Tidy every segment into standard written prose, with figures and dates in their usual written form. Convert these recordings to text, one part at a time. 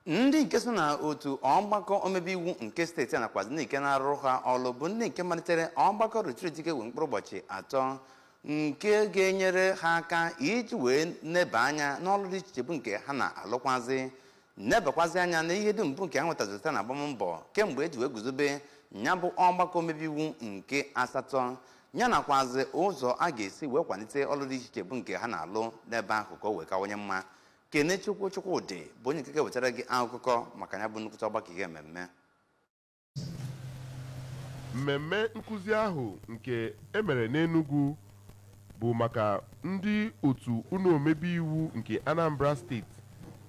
Ndị nke so na otu ọgbakọ omebe iwu nke steeti a nakwazi ndị nke na-arụ ha ọrụ bụ ndị nke malitere ọgbakọ retreat ga-ewe mkpụrụ ụbọchị 3, nke ga-enyere ha aka iji wee neba anya n'ọrụ dị iche iche bụ nke ha na-alụkwazi, nebakwazi anya na ihe dum bụ nke ha nwetaziri site na agbammbọ kemgbe eji wee guzobe ya bụ ọgbakọ omebe iwu nke asatọ, ya nakwazi ụzọ a ga-esi wee kwalite ọrụ dị iche iche bụ nke ha na-alụ n'ebe ahụ ka o wee kawanye mma. Kenechukwu Chukwudị bụ onye nke ga-ewetara gị akụkọ maka ya bụ nnukwute ọgbakọ ihe mmemme. Mmemme nkụzi ahụ nke emere n'Enugu bụ maka ndị otu ụlọ omebe iwu nke Anambra Steeti,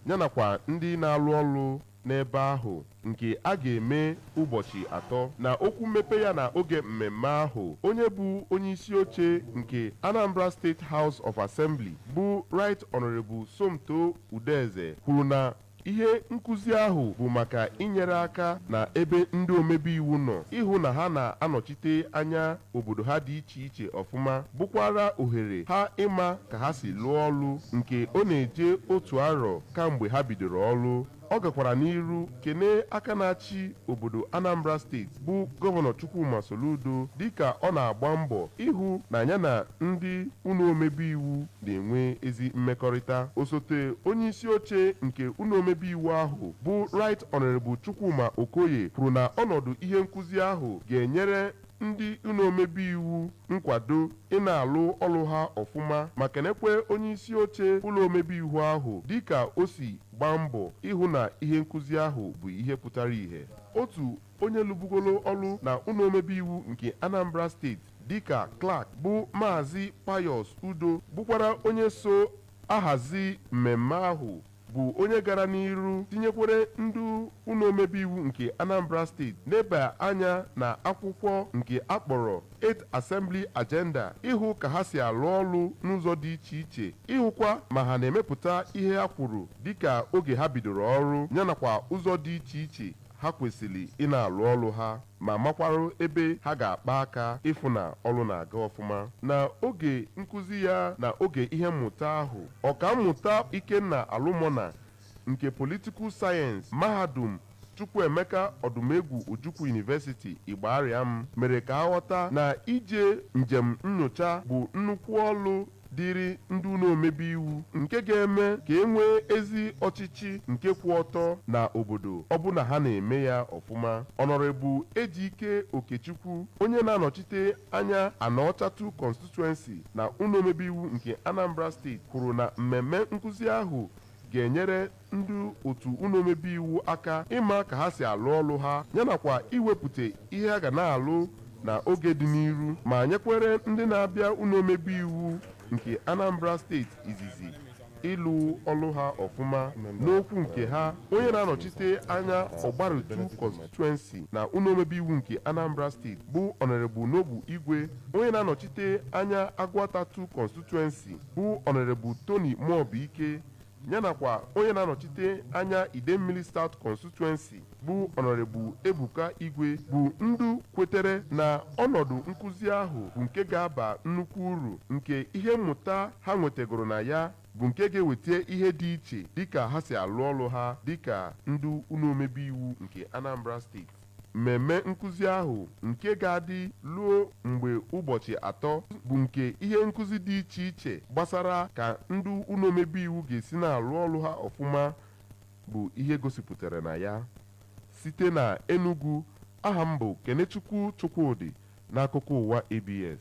yanakwa ndị na-alụ ọrụ n'ebe ahụ, nke a ga-eme ụbọchị 3. Na okwu mmepe ya na oge mmemme ahụ, onye bụ onye isi oche nke Anambra State House of Assembly, bụ Right Honorable Somto Udeze, kwuru na ihe nkụzi ahụ bụ maka inyere aka na ebe ndị omebe iwu nọ ịhụ na ha na-anọchite anya obodo ha dị iche iche ọfụma, bụkwara ohere ha ịma ka ha si lụọ ọrụ nke ọ na-eje otu arọ kamgbe ha bidoro ọrụ. Ọ gakwara n'iru kene aka na-achị obodo Anambra Steeti, bụ Gọvanọ Chukwuma Soludo, dịka ọ na-agba mbọ ịhụ na ya na ndị ụlọ omebe iwu na-enwe ezi mmekọrịta. Osote onye isi oche nke ụlọ omebe iwu ahụ, bụ Right Honorable Chukwuma Okoye, kwuru na ọnọdụ ihe nkụzi ahụ ga-enyere ndị ụlọ omebe iwu nkwado ị na-alụ ọrụ ha ọfụma, ma kenekwe onye isi oche ụlọ omebe iwu ahụ dịka o si gbaa mbọ ịhụ na ihe nkụzi ahụ bụ ihe pụtara ìhè. Otu onye lụbugolo ọrụ na ụlọ omebe iwu nke Anambra Steeti dịka clerk, bụ Maazị Pius Udo, bụkwara onye so ahazi mmemme ahụ, bụ onye gara n'iru tinyekwere ndị ụlọ omebe iwu nke Anambra Steeti neba anya na akwụkwọ nke akpọrọ 8th Assembly Agenda, ịhụ ka ha si alụ ọrụ n'ụzọ dị iche iche, ịhụkwa ma ha na-emepụta ihe ha kwuru dịka oge ha bidoro ọrụ, yanakwa ụzọ dị iche iche ha kwesịrị ị na-alụ ọrụ ha, ma makwarụ ebe ha ga-akpa aka ịfụ na ọrụ na-aga ọfụma. Na oge nkụzi ya na oge ihe mmụta ahụ, Ọkammụta Ikenna Alụmọna nke Political Science, Mahadum Chukwuemeka Ọdụmegwu Ojukwu University, Igbariam, mere ka aghọta na ije njem nyocha bụ nnukwu ọlụ dịrị ndị ụlọ omebe iwu, nke ga-eme ka e nwee ezi ọchịchị nke kwụ ọtọ na obodo ọbụna ha na-eme ya ọfụma. Honorable Ejike Okechukwu, onye na-anọchite anya Anaọchatu Constituency na ụlọ omebe iwu nke Anambra Steeti, kwuru na mmemme nkụzi ahụ ga-enyere ndị otu ụlọ omebe iwu aka ịma ka ha si alụ ọlụ ha, yanakwa iwepụta ihe a ga na-alụ na oge dị n'iru, ma nyekwere ndị na-abịa ụlọ omebe iwu nke Anambra Steeti izizi ịlụ ọlụ ha ọfụma. N'okwu nke ha, onye na-anọchite anya Ọgbarutu Constituency na ụlọ omebe iwu nke Anambra Steeti, bụ Honorable Nobu Igwe, onye na-anọchite anya Agụatatu Constituency, bụ Honorable Tony Muobike, yanakwa onye na-anọchite anya Idemmili South Constituency, bụ Honorable Ebuka Igwe, bụ ndu kwetere na ọnọdụ nkụzi ahụ bụ nke ga-aba nnukwu uru, nke ihe mmụta ha nwetagoro na ya bụ nke ga-eweta ihe dị iche dịka ha si alụ ọrụ ha dịka ndị ụlọ omebe iwu nke Anambra Steeti. Mmemme nkụzi ahụ nke ga-adị ruo mgbe ụbọchị 3 bụ nke ihe nkụzi dị iche iche gbasara ka ndị ụlọ omebe iwu ga-esi na-alụ ọrụ ha ọfụma bụ ihe gosipụtara na ya. Site na Enugu, aha m bụ Kenechukwu Chukwudị, n'akụkọ ụwa ABS.